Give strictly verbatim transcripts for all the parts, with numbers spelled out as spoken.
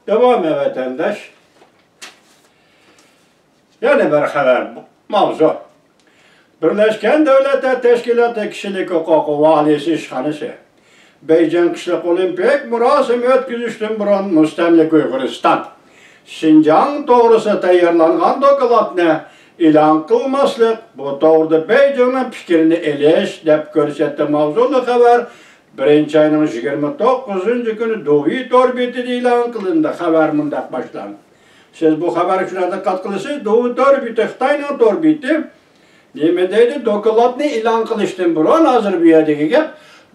داۋامى ۋەتەنداش. يەنە بىر خەۋەر ماۋزۇ. بىرلەشكەن دۆلەتلەر تەشكىلاتى كىشىلىك ھوقۇق ۋالىيسى ئىشخانىسى بېيجىڭ قىشلىق ئولىمپىك مۇراسىمى ئۆتكۈزۈشتىن بۇرۇن مۇستەملىكە ئۇيغۇرىستان شىنجاڭ توغرىسىدا تەييارلانغان دوكلاتنى ئېلان قىلماسلىق، بۇ توغرىدا بېيجىڭنىڭ پىكرىنى ئېلىش دەپ كۆرسەتتى ماۋزۇلۇق خەۋەر بىرىنچى ئاينىڭ يىگىرمە توققۇزىنچى كۈنى دۇۋى تور بېتىدە ئېلان قىلىندى. خەۋەر مۇنداق باشلاندى. سىز بۇ خەۋەرگە شۇنداق دىققەت قىلىسىز، دۇۋى تور بېتى، خىتاينىڭ تور بېتى. نېمە دەيدۇ؟ دوكلاتنى ئېلان قىلىشتىن بۇرۇن، ھازىر بۇ يەردىكى گەپ،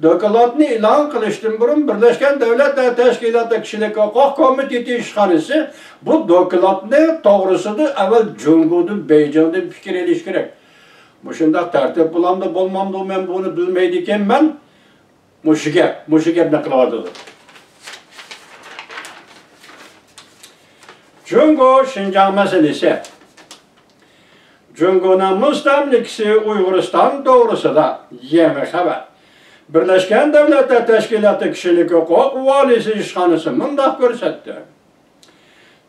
دوكلاتنى ئېلان قىلىشتىن بۇرۇن بىرلەشكەن دۆلەتلەر تەشكىلاتى كىشىلىك ھوقۇق كومىتېتى ئىشخانىسى بۇ دوكلاتنى توغرىسىدا ئەۋۋەل جۇڭگودىن، بېيجىڭدىن پىكىر ئېلىش كېرەك. مۇشۇنداق تەرتىپ بولامدۇ، بولمامدۇ، مەن بۇنى بىلمەيدىكەنمەن. مۇشۇ گەپ، مۇشۇ گەپنى قىلىۋاتىدۇ. جۇڭگو شىنجاڭ مەسىلىسى. جۇڭگونىڭ مۇستەملىكىسى ئۇيغۇرىستان توغرىسىدا يېڭى خەۋەر. بىرلەشكەن دۆلەتلەر تەشكىلاتى كىشىلىك ھوقۇق ۋالىيسى ئىشخانىسى مۇنداق كۆرسەتتى.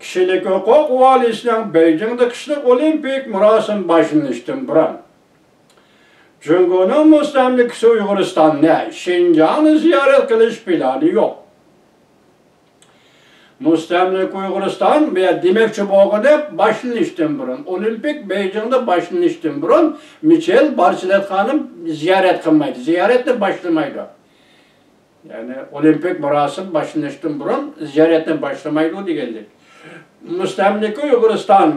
كىشىلىك ھوقۇق ۋالىيسىنىڭ بېيجىڭدا قىشلىق ئولىمپىك مۇراسىمى باشلىنىشتىن بۇرۇن، جۇڭگونىڭ مۇستەملىكىسى ئۇيغۇرىستاننى، شىنجاڭنى زىيارەت قىلىش پىلانى يوق. مۇستەملىكە ئۇيغۇرىستان، بۇ يەر دېمەكچى بولغىنى باشلىنىشتىن بۇرۇن، ئولىمپىك بېيجىڭدا باشلىنىشتىن بۇرۇن مىچېل بارچېلەت خانىم زىيارەت قىلمايدۇ، زىيارەتنى باشلىمايدۇ. يەنى ئولىمپىك مۇراسىم باشلىنىشتىن بۇرۇن زىيارەتنى باشلىمايدۇ دېگەنلىك. مۇستەملىكە ئۇيغۇرىستان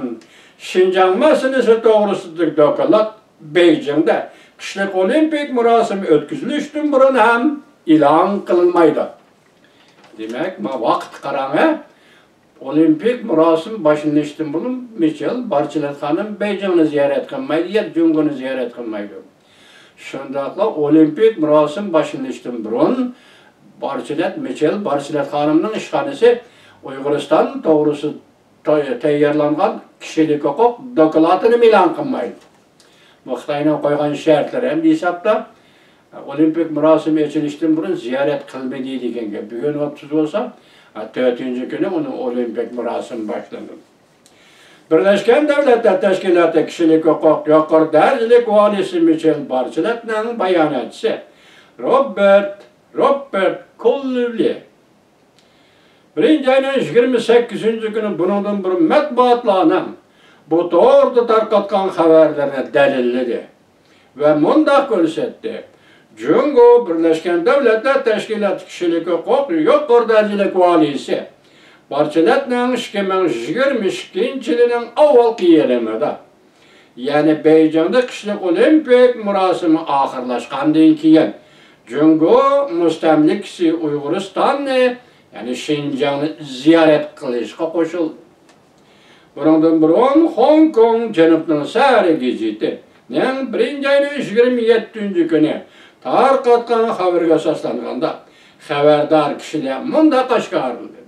شىنجاڭ مەسىلىسى توغرىسىدىكى دوكلات بېيجىڭدا قىشلىق ئولىمپىك مۇراسىمى ئۆتكۈزۈلۈشتىن بۇرۇن ھەم ئېلان قىلىنمايدۇ. دېمەك، ما ۋاقىت قاراڭ، ھە؟ ئولىمپىك مۇراسىم باشلىنىشتىن بۇرۇن مىچېل بارچېلەت خانىم بېيجىڭنى زىيارەت قىلمايدۇ يا جۇڭگونى زىيارەت قىلمايدۇ. شۇنداقلا ئولىمپىك مۇراسىم باشلىنىشتىن بۇرۇن بارچېلەت، مىچېل بارچېلەت خانىمنىڭ ئىشخانىسى ئۇيغۇرىستان توغرىسىدا تەييارلانغان كىشىلىك ھوقۇق دوكلاتىنى ئېلان قىلمايدۇ. بۇ خىتاينىڭ قويغان شەرتلىرى ھەم ھېسابتا، ئولىمپىك مۇراسىمى ئېچىلىشتىن بۇرۇن زىيارەت قىلمىدى دېگەن گەپ. بۈگۈن ۋاپتىسى بولسا، تۆتىنچى كۈنى ئۇنىڭ ئولىمپىك مۇراسىمى باشلىنىدۇ. بىرلەشكەن دۆلەتلەر تەشكىلاتى كىشىلىك ھوقۇق يۇقىرى دەرىجىلىك ۋالىيسى مىچېل بارچېلەتنىڭ باياناتچىسى روبېرت، روبېرت كوللى بىرىنچى ئاينىڭ يىگىرمە سەككىزىنچى كۈنى بۇنىڭدىن بۇرۇن مەتبۇئاتلارنىڭ بۇ توغرىدا تارقاتقان خەۋەرلىرىنى دەلىللىدى ۋە مۇنداق كۆرسەتتى: جۇڭگو بىرلەشكەن دۆلەتلەر تەشكىلاتى كىشىلىك ھوقۇق يۇقىرى دەرىجىلىك ۋالىيسى بارچېلەتنىڭ ئىككى مىڭ يىگىرمە ئىككىنچى يىلىنىڭ ئاۋۋالقى يېرىمىدا، يەنى بېيجىڭدا قىشلىق ئولىمپىك مۇراسىمى ئاخىرلاشقاندىن كېيىن، جۇڭگو مۇستەملىكىسى ئۇيغۇرىستاننى، يەنى شىنجاڭنى زىيارەت قىلىشقا قوشۇلدى. بۇنىڭدىن بۇرۇن خوڭكوڭ جەنۇبنىڭ سەھەر گېزىتىنىڭ بىرىنچى ئاينىڭ يىگىرمە يەتتىنچى كۈنى تارقاتقان خەۋىرىگە ئاساسلانغاندا، خەۋەردار كىشىلەر مۇنداق ئاشكارىلىدى: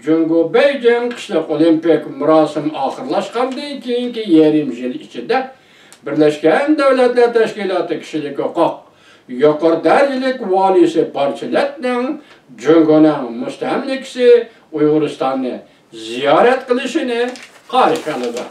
جۇڭگو بېيجىڭ قىشلىق ئولىمپىك مۇراسىمى ئاخىرلاشقاندىن كېيىنكى يېرىم يىل ئىچىدە، بىرلەشكەن دۆلەتلەر تەشكىلاتى كىشىلىك ھوقۇق يۇقىرى دەرىجىلىك ۋالىيسى بارچېلەتنىڭ جۇڭگونىڭ مۇستەملىكىسى ئۇيغۇرىستاننى زىيارەت قىلىشىنى قارشى ئالىدۇ.